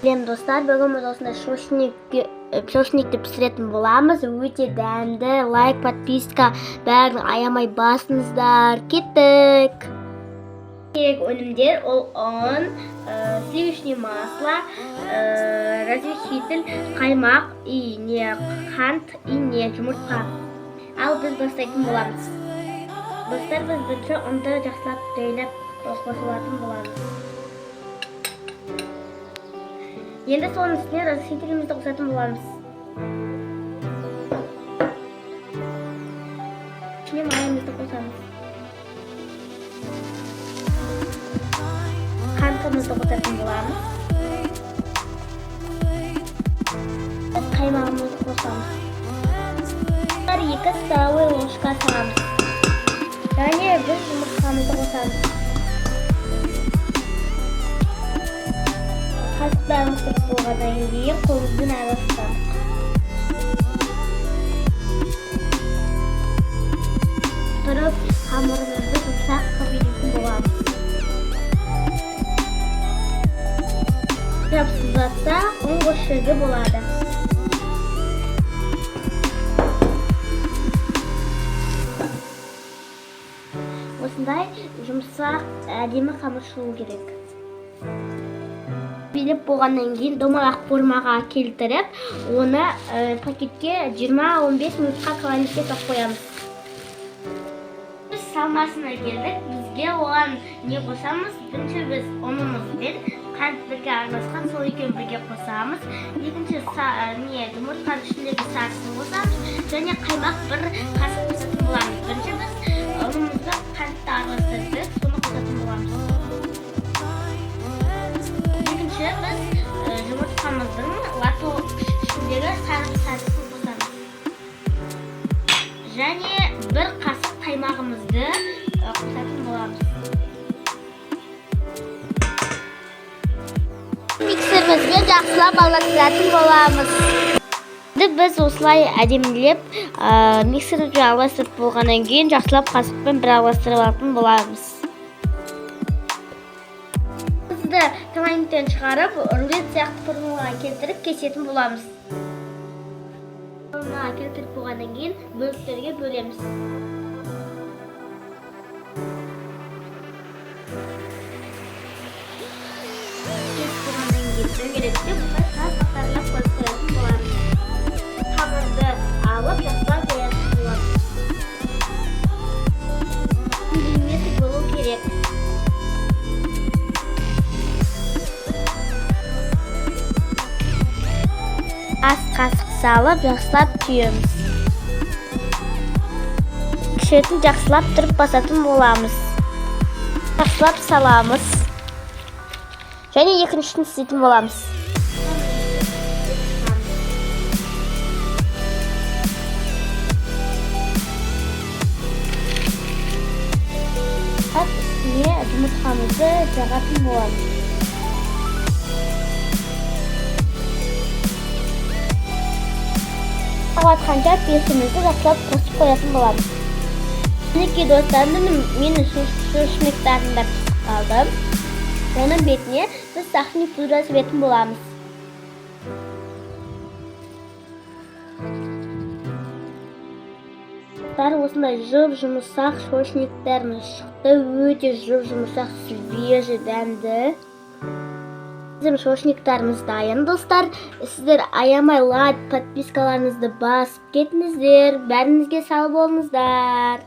Сәлем, достар! Бүгін біз осындай шошникті пісіретін боламыз. Өте дәмді. Лайк, подписка, бәрін аямай басыңыздар. Кеттік! Керек өнімдер: ол ұн, сливочное масло, разрыхлитель, қаймақ и не қант и не жұмыртқа. Ал біз бастайтын боламыз. Достар, біз бірінші ұнды жақсылап жайлап қосып алатын боламыз. Енді соның үстіне разрыхлителімізді қосатын боламыз. Ішіне майымызды қосамыз. Қантымызды қосатын боламыз. Біз қаймағымызды қосамыз. 2 столовый ложка саламыз. Және біз жұмыртқамызды қосамыз. Қасықты араластырып болғаннан кейін қолымызбен араластырамыз. Тұрып қамырымызды жұмсақ қылып илейтін боламыз. Жабысып жатса, ұн қосып жеуге болады. Осындай жұмсақ, әдемі қамыр шығу керек. Билеп болғаннан кейін домалақ формаға келтіріп, оны пакетке 20-15 минутқа холодильникке салып қоямыз. Біз салмасына келдік. Бізге оған не қосамыз? Бірінші біз ұнымызбен қант бірге араласқан, сол екеуін бірге қосамыз. Екінші не жұмыртқаның ішіндегі сарысын қосамыз және қаймақ бір қасық қосатын боламыз. Бірінші біз ұнымызды қантты араластырдық, соны қосатын боламыз. Екінші біз жұмыртқамыздың лото ішіндегі сарысын қосамыз. Және бір қасық қаймағымызды қосатын боламыз. Миксерімізбен жақсылап араластыратын боламыз. Енді біз осылай әдемілеп миксерге араластырып болғаннан кейін жақсылап қасықпен бір араластырып алатын боламыз. Бізді холодильниктен шығарып, рулет сияқты формаға келтіріп кесетін боламыз. Формаға келтіріп болғаннан кейін бөліктерге бөлеміз. Кесіп болғаннан кейін дөңгелектеп осылай қатарлап қойып қоятын боламыз. Қамырды алып жақсылап жаятын боламыз. Миллиметр болу керек. Ас қасық салып жақсылап түйеміз. Шетін жақсылап тұрып басатын боламыз. Жақсылап саламыз. Және екіншісін істейтін боламыз. Үстіне жұмыртқамызды жағатын боламыз. Жағатқанша пешімізді жақсылап қосып қоятын боламыз. Мінекей, достар, менің шошниктарым да пісіп қалды. Оның бетіне біз сахарный пудра себетін боламыз. Достар, осындай жұп-жұмсақ шошниктарымыз шықты. Өте жұп-жұмсақ, свежий, дәмді. Біздің шошниктарымыз дайын, достар. Сіздер аямай лайк, подпискаларыңызды басып кетіңіздер. Бәріңізге сау болыңыздар.